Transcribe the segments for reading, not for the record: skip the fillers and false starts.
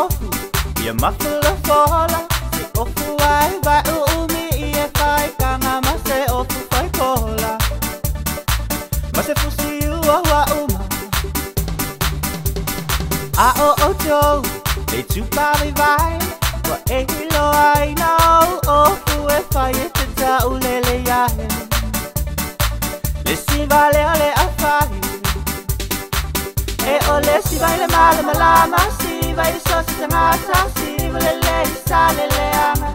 ofu ia mafula fola se ofu ai vai umi i e fai kanga ma se ofu fai kola ma se fusi ua wa uma a o o tau le tupa vai wa e hilo ai na ofu e fai e te tau lele iae le siva le ale a fai e o le siva i le malamalama siva i le sosi tagata siva lelei sa le leaga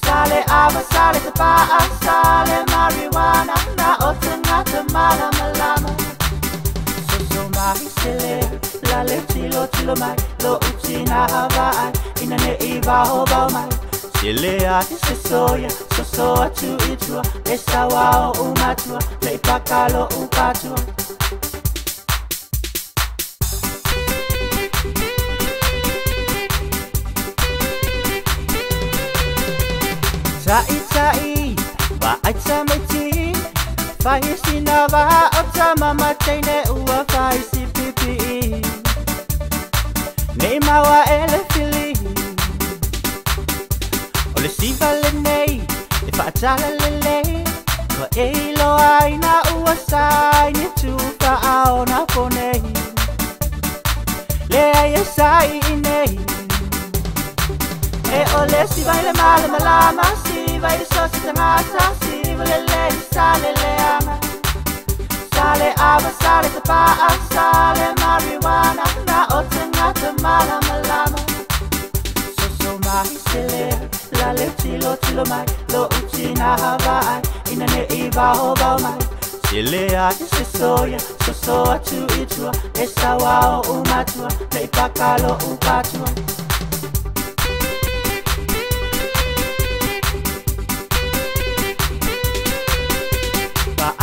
sa le ava sa le tapa'a sa le marijuana na o tagata malamalama soso mai se lea la le tilotilo mai lo utina va'ai ina ne'i vaovao mai se leai se soia soso atu i tua e sauā o'u matua ne'i paka lo'u patua. Tai tai, vaai tamaiti, fai sina va'a o tama teine ua fai si pipi'i. Nei maua e le fili, o le siva lenei, e fa'atala lelei, ua e iloa ina ua saini tufa'a ona ponei. Leai e sa'i nei. E o le siva i le malamalama siva i le sosi tagata siva lelei sa le leaga sa le ava sa le tapa'a sa le marijuana na o tagata malamalama soso mai se lea la le tilotilo mai lo utina va'ai ina ne'i vaovao mai se leai se soia soso atu i tua e sauā o'u matua ne'i paka lo'u patua.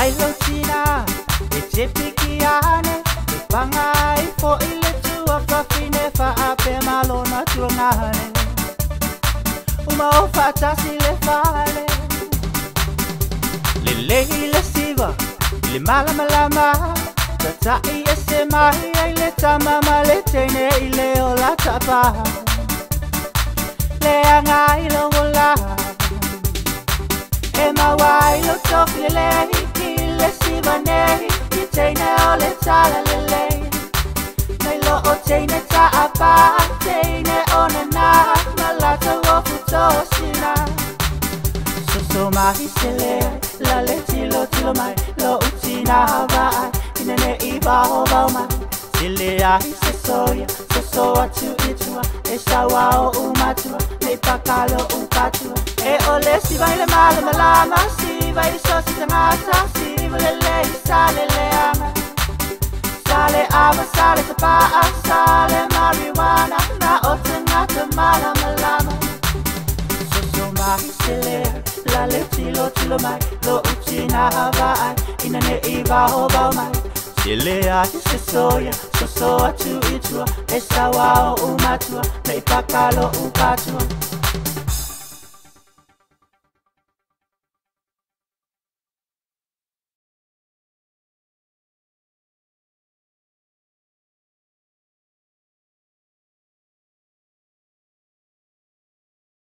Ai lo tina, e te piki ane, e panga ai fo i le tua fafine fa ape malona tua ngane. Uma o fatasi le fale, le lei le siva, i le malamalama, tata'i e se mai ai le tama ma le teine i le ola tapa. Le anga i lo ola, e mawai lo tofi le lei, le siva nei, i teine o le tala lelei. Nei lo o teine ta'apa, teine o nana, ma latou ofu tosina. Soso mai se lea, la le tilotilo mai, lo utina va'ai, ina ne'i vaovao mai. Se leai se soia, soso atu i tua, e sauā o'u matua, ne'i paka lo'u patua. E o le siva i le malamalama, siva i le sosi tagata, siva lelei sa le leaga sa le ava sa le tapa'a sa le marijuana na o tagata malamalama soso mai se lea la le tilotilo mai lo utina va'ai ina ne'i vaovao mai se leai se soia soso atu i tua e sauā o'u matua ne'i paka lo'u patua.